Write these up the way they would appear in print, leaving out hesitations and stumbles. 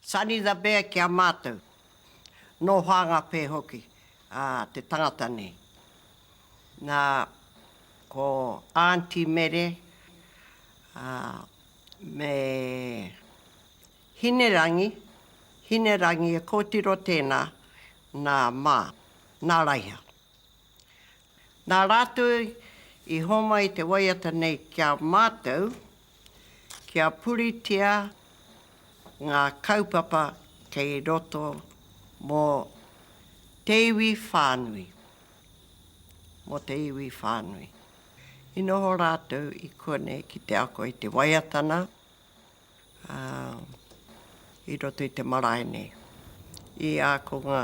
Sonny the Bear ki a mātou. Nō Whāngapē hoki a te tangata nei. Nā, ko Aunty Mere, ā, me Hinerangi, Hinerangi e kōtiro tēnā, nā Mā, nā Raiha. Nā rātou i homai te waiata nei ki a mātou, kia puritia ngā kaupapa kei roto mō te iwi whānui, mō te iwi whānui. I noho rātou i konei ki te ako i te waiata nā, ā, i roto i te marae nei. I ākonga,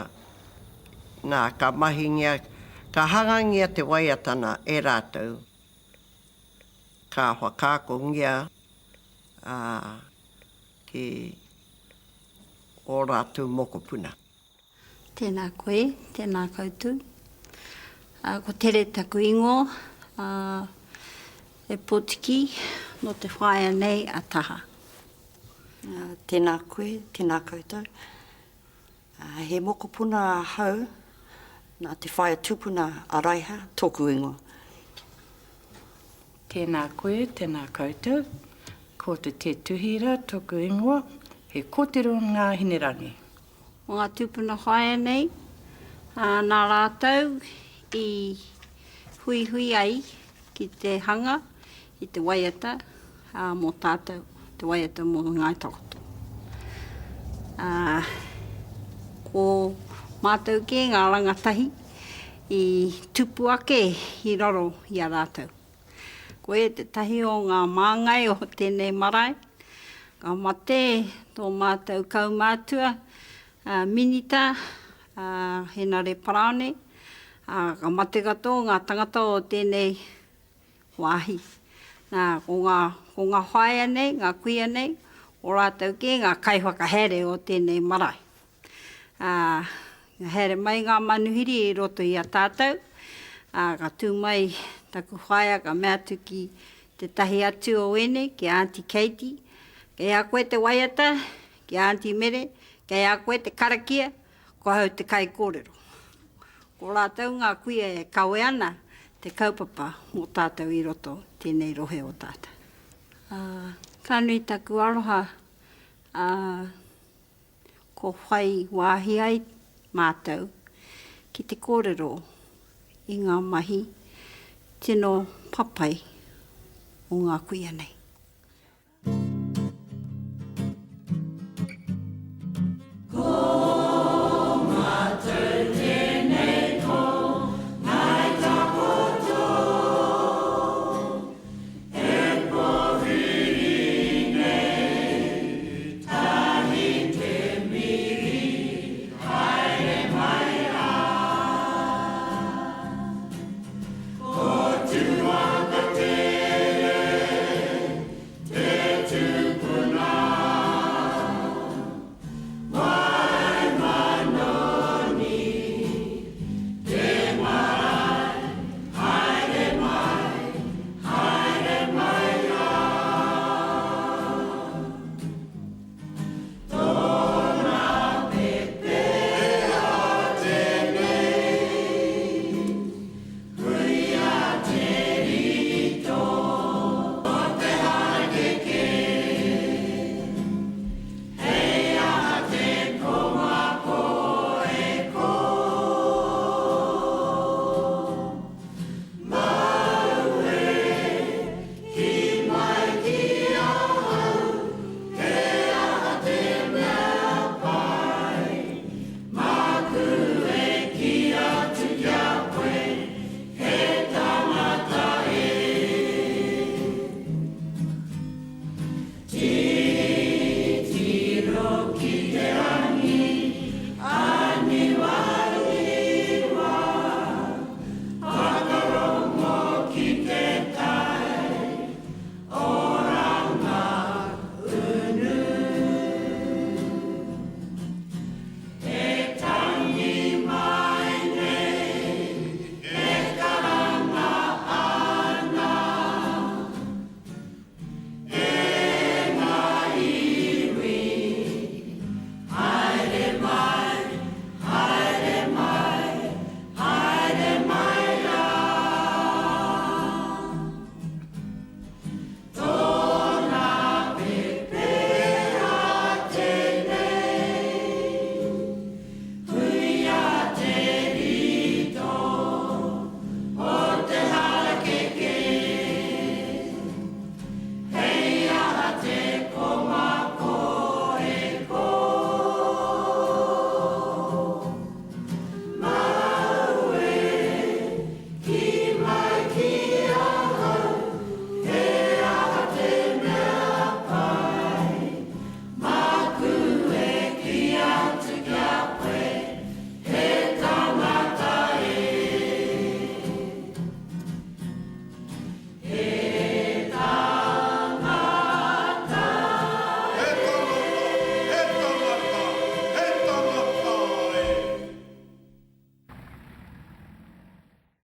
nā, ka mahingia, ka hangangia te waiata nā e rātou, ka whakaakongia, ā, ki ō rātou mokopuna. Tēnā koe, tēnā koutou. Ko Tere taku ingoa, e Potiki, nō te whaea nei a Taha. Tēnā koe, tēnā koutou. He mokopuna ahau nā te whaea tupuna a Raiha tōku ingoa. Tēnā koe, tēnā koutou. Ko Te Te Tuhira tōku ingoa, he kotiro ngā Hinerangi. O ngā tūpuna whaea nei, ā, nā rātou i huihui ai ki te hanga i te waiata ā, mō tātou, te waiata mō Ngāi Takoto. Ā, ko mātou kē ngā rangatahi i tupu ake i raro i a rātou. Koia tētahi o ngā māngai o tēnei marae. Ka mate tō mātou kaumātua, a Minita, a Henare Paraone, ā, ka mate katoa ngā tangata o tēnei wāhi. Nā, ko ngā, ko ngā whaea nei, ngā kuia nei, o rātou kē ngā kaiwhakahaere o tēnei marae. Ā, ka haere mai ngā manuhiri i roto i a tātou, ā, ka tū mai taku whaea ka mea atu ki tētahi atu o ēnei, ki a Aunty Katie, Kei a koe te waiata, ki a Aunty Mere, kei a koe te karakia, ko ahau te kaikōrero. Ko rātou ngā kuia e kawe ana te kaupapa mō tātou i roto tēnei rohe o tātou. Ā, ka nui taku aroha, ā, Ko whai wāhi ai mātou ki te kōrero i ngā mahi tino papai o ngā kuia nei.